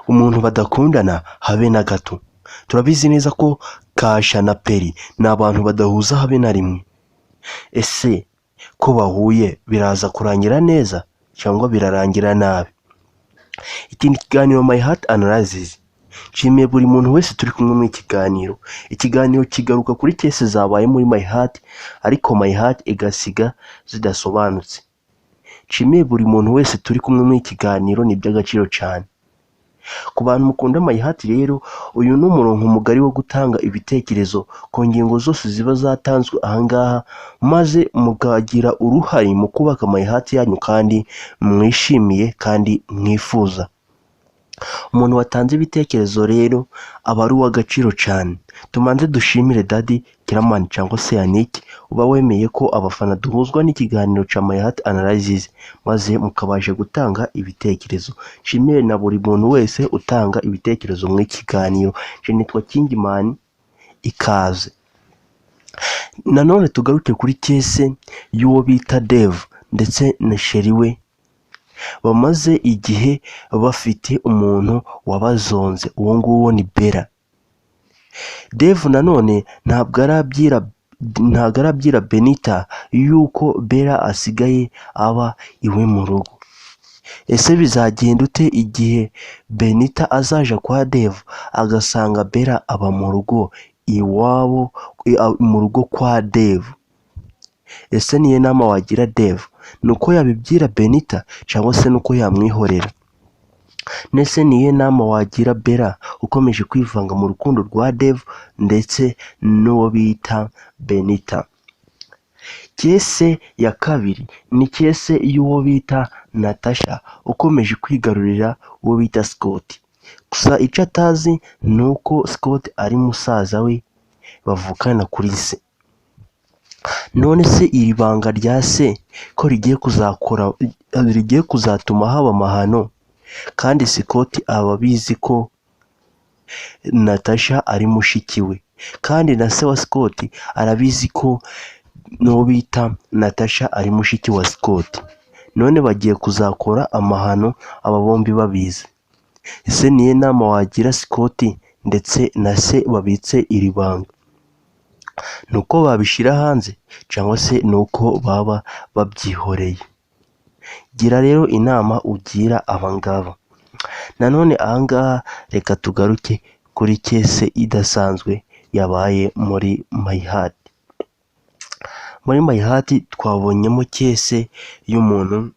Umuntu badakundana habe na gato. Turabizi neza ko Kasha na Peri ni abantu badahuza habe na rimwe. Ese ko bahuye, biraza kurangira neza cyangwa birarangira nabi? Iki ni ikiganiro My Heart Analysis. Nshimiye buri muntu wese turi kumwe muri iki kiganiro. Ikiganiro kigaruka kuri case zabaye muri My Heart, ariko My Heart igasiga zidasobanutse. Nshimiye buri muntu wese turi kumwe muri iki kiganiro, ni iby'agaciro cyane. Ku bantu mukunda My Heart rero, uyu ni umurongo mugari wo gutanga ibitekerezo ku ngingo zose ziba zatanzwe ahangaha, maze mukagira uruhare mu kubaka My Heart yanyu kandi mwishimiye kandi mwifuza. Umuntu watanze ibitekerezo rero aba ari uw'agaciro cyane. Tumanze dushimire Daddy Kiramani cyangwa se Yannick, uba wemeye ko abafana duhuzwa n'ikiganiro cya My Heart Analysis, maze mukabasha gutanga ibitekerezo. Nshimire na buri muntu wese utanga ibitekerezo muri iki kiganiro. Nje nitwa Kingman, ikaze. Nanone tugaruke kuri case y'uwo bita Dave ndetse na chéri we, bamaze igihe bafite umuntu wabazonze. Uwo nguwo ni Bella. Dave nanone ntabwo arabwira Benita yuko Bella asigaye aba iwe mu rugo. Ese bizagenda ute igihe Benita azaja kwa Dave agasanga Bella aba mu rugo iwabo, mu rugo kwa Dave? Ese niyo nama wagira Dave, ni uko yabibwira Benita cyangwa se nuko yamwihorera? Nese niyo nama wagira Bella ukomeje kwivanga mu rukundo rwa Dave ndetse n'uwo bita Benita? Case ya kabiri ni case y'uwo bita Natasha, ukomeje kwigarurira uwo bita Scott. Gusa icyo atazi ni uko Scott ari musaza we bavukana kuri se. None se iri banga rya se ko rigiye kuzakora, rigiye kuzatuma haba amahano, kandi Scott aba abizi ko Natasha ari mushiki we, kandi na se wa Scott arabizi ko n'uwo bita Natasha ari mushiki wa Scott? None bagiye kuzakora amahano aba bombi babizi. Ese niyo nama wagira Scott ndetse na se babitse iri banga? Ni uko babishyira hanze cyangwa se ni uko baba babyihoreye? Gira rero inama ugira aba ngaba. Nanone ahangaha reka tugaruke kuri case idasanzwe yabaye muri My Heart. Muri My Heart twabonyemo case y'umuntu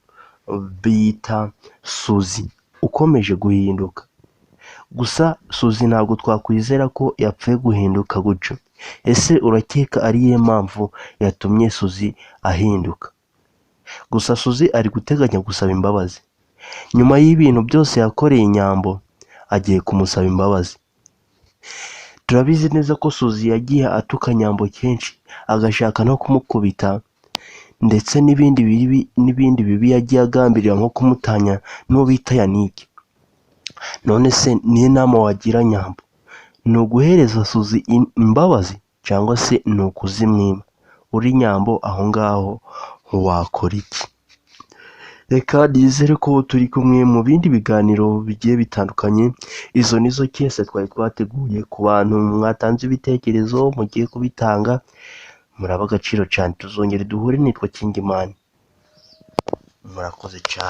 bita Suzy ukomeje guhinduka. Gusa Suzy ntabwo twakwizera ko yapfuye guhinduka gutyo. Ese urakeka ari iyihe mpamvu yatumye Suzy ahinduka? Gusa Suzy ari guteganya gusaba imbabazi nyuma y'ibintu byose yakoreye Inyambo. Agiye kumusaba imbabazi. Turabizi neza ko Suzy yagiye atuka Nyambo kenshi, agashaka no kumukubita, ndetse n'ibindi bibi yagiye agambirira, nko kumutanya n'uwo bita Yannick. None se niyo nama wagira Nyambo, ni uguhereza Suzy imbabazi cyangwa se ni ukuzimwima? Uri Nyambo aho ngaho wakora iki? Reka nizere ko turi kumwe mu bindi biganiro bigiye bitandukanye. Izo nizo case twari twateguye. Ku bantu mwatanze ibitekerezo, mugiye kubitanga, muraba agaciro cyane. Tuzongere duhure. Nitwa Kingimani, murakoze cyane.